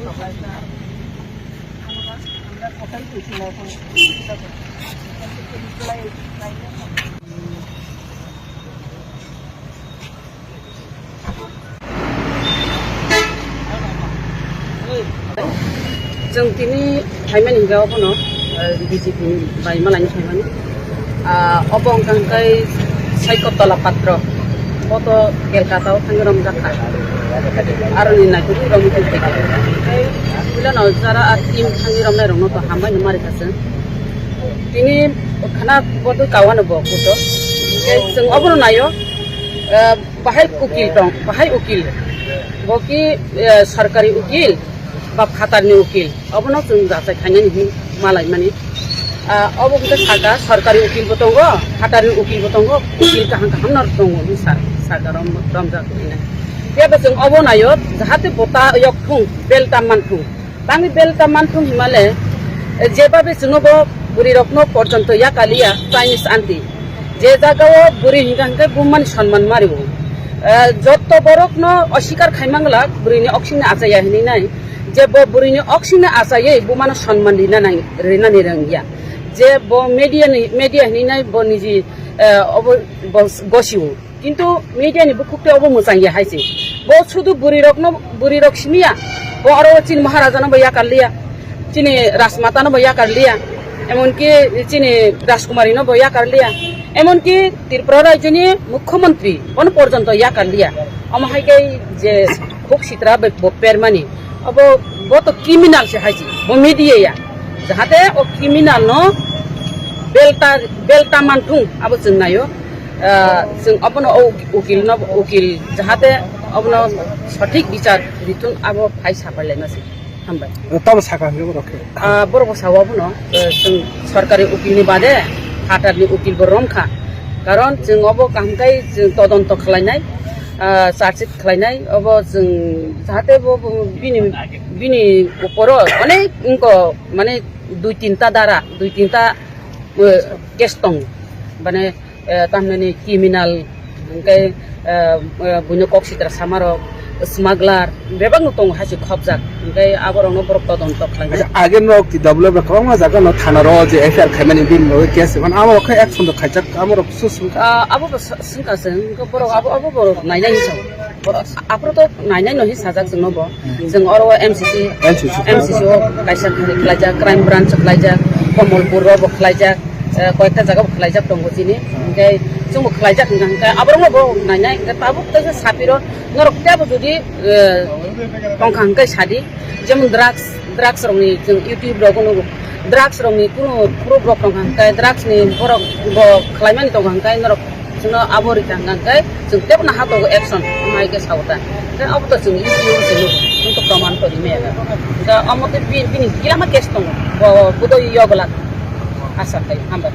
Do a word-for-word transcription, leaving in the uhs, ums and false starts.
Chwng tini phaimani hinkhe obono, eh, B J P ni bai malaini phaimani. Ah, obo wngkha hwnkhe Saikotola Patro. Bo to Kolkata o thangwi romjak kha. Aroni naitugwi romwi tongphai kha. Hwnkhe puilano jara a team thangwi romnai rokno to hambai no mari kha chwng. Tini khana bodwi kawano bo kuto. Hwnkhe chwng obono naio, eh, Bahai ukil tong, bahai ukil. Bo ki, eh, sarkari ukil ba phatarni ukil. Obono chwng jachai khainani hin malaimani. Ah, obo hwnkhe saka sarkari ukil bo tongo, phatarni ukil bo tongo, ukil kaham kaham no tongo hin sa-, saka rom-, romjak hinwi. Tei bo chwng obo naio, jahate bo ta yok thung, bel ta man thung. Tangwi bel ta manthung himale, eh, jebabe chwngno bo bwrwi rokno porjonto yakaliya Chinese aunty. Je jagao bwrwi hinkha hinkhe bumani sonman mario. Eh, jotto borokno osikar khaimangla bwrwini oksingni achaya hinwi nai. Je bo bwrwini oksingni achaywi bumano sonman rina nang-, rinani rwngya. Je bo media ni, media hinwi nai bo niji, eh, obo bo gosio. Kintu media ni bukhuk tei obo mwchang ya hai se. Bo sudu bwrwi rokno, bwrwi rok simi ya. Bo oro chini Maharaja no bo yakar liya. Chini Rajmata no bo yakar liya. Emonki chini Rajkumari no bo yakar liya. Emonki Tripura rajyo ni Mukhyamantri bono porjonto yakar liya. Omo hai khe je khuk sitra bai bo permani. Obo bo to criminal se hai se. Bo media ya. Jahate o criminal no belta, belta manthung abo chwng naio. Ah, chwng obono o ukil no, ukil jahate obono sothik bichar rithun abo phai sapai laima se. Hambai. Tamo saka hwnkhe borok khe? Ah, borok bo sao abono, eh, chwng sorkari ukil ni bade phatar ni ukil bo romkha. Karon chwng obo kaham kai chwng todonto khlainai, ah, charge sheet khlainai, obo chwng jahate bo, bo bini, bini uporo onek wngko mane dui tinta dara, dui tinta, eh, case tong, mane eh, tamni criminal, hwnkhe, eh, eh, buino kok sitra samarok, smuggler, bebak no tongo hai se khopjak, hwnkhe aborok no borok todonto khlai. Acha, age no T W F kwbangma jaga no thana ro je F I R khaimani bini bagwi case man amo khe action rok khaijak amo rok su su. Ah, abo bo sa-, swngkha se, hwnkhe borok abo, abo borok nainai hinwi sao. Borok aphuru to nainai no hinwi sajak chwngno bo. Chwng oro M C C, M C C. M C C o kaisa khlaijak, crime branch khlaijak, Komolpur o bo khlaijak, eh, koyekta jaga bo khlaijak tongo chini. Hwnkhe chwngbo khlaijak hwnkha hwnkhe aborokno bo nainai hwnkhe tabuk kaisa sapiro norok teibo jodi, eh, tongkha hwnkhe sadi. Jemon drugs, drugs rokni chwng YouTube rogo nugo. Drugs rokni kunu proof rok tongkha hwnkhe drugs ni borok bo khlaimani tongkha hwnkhe norok Chwngno abo rikha hwnkha hwnkhe chwng teibo no hatogo action, omo hai khe sao ta. Hwnkhe abo to chwng YouTube o chwng nugo, chwng to proman to rimaya. Hwnkhe omo khe bi-, bini kilama case tongo, bo budoi yogwlak asa khai hambai.